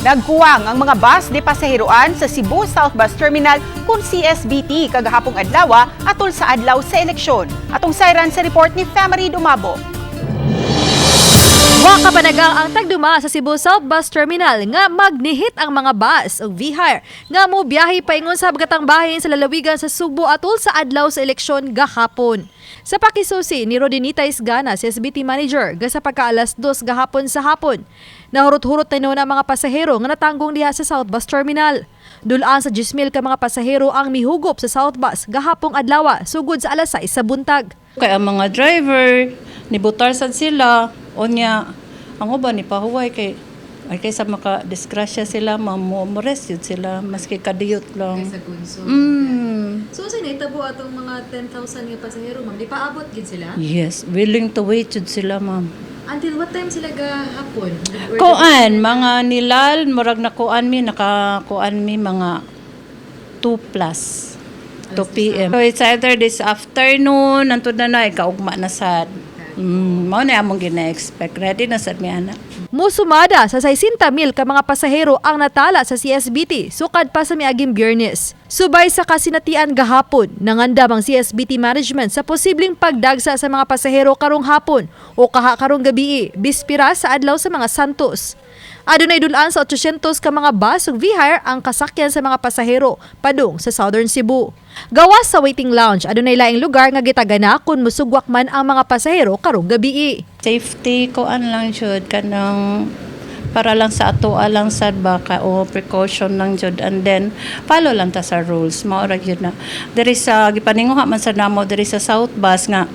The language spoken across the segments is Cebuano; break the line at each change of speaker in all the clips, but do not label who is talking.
Nagkuwang ang mga bus de pasaheroan sa Cebu South Bus Terminal kung CSBT kagahapong adlaw atol sa adlaw sa eleksyon. Atong sayran sa report ni Family Dumabo.
Wa kapanagang ang tagduma sa Cebu South Bus Terminal nga magnihit ang mga bus ug V-Hire nga mo biyahe paingon sa habagatang bahin sa lalawigan sa Sugbo atol sa adlaw sa eleksyon gahapon. Sa pakisusi ni Rodinita Isgana, CSBT manager, ga sa pagka-alas 2 gahapon sa hapon, nahurot-hurot na noon ang mga pasahero nga natanggong diha sa South Bus Terminal. Dulaan sa 10,000 ka mga pasahero ang mihugop sa South Bus gahapong adlaw sugod sa alas 6 sa buntag.
Kay ang mga driver, nibutar sad sila, unya, ang uban ni pahuway kay ay kaysa maka disgrasya sila, mamores yun sila, maski kadiyot lang.
Sa gunso. So sa nahitabo atong mga 10,000 nga pasahero, ma'am, di paabot gid sila?
Yes, willing to wait yun sila, ma'am.
Until what time sila gahapon?
Kuan, mga nilal, murag na kuan mi, nakakuan mi mga 2 plus. 2 p.m. So it's either this afternoon, nantod na na, ikaugma na sad. Mao na among gina-expect. Ready na sad mi ana.
Musumada sa 60,000 ka mga pasahero ang natala sa CSBT sukad pa sa miaging Biyernes. Subay sa kasinatian gahapon, nangandam ang CSBT management sa posibleng pagdagsa sa mga pasahero karong hapon o kaha karong gabii, bispira sa adlaw sa mga Santos. Adunay dulaan sa 800 ka mga bus ug V-Hire ang kasakyan sa mga pasahero padung sa Southern Cebu. Gawas sa waiting lounge, adunay laing lugar nga gitagana kung musugwak man ang mga pasahero karong gabii.
Safety kuan lang jud, kanang para lang sa ato lang sad ba ka o precaution lang jud, and then follow lang ta sa rules, mao ra gyud na. Diri sa gipaninguha man sa namo diri sa South Bus nga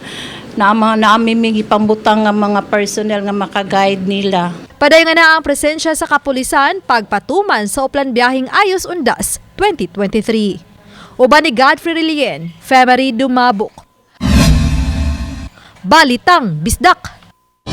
naa naami mi gipambutang nga mga personnel nga maka-guide nila.
Padayon nga na ang presensya sa kapulisan pagpatuman sa Oplan Biyaheng Ayos Undas 2023. Uban ni Godfrey Relien, Femery Dumabok. Balitang Bisdak.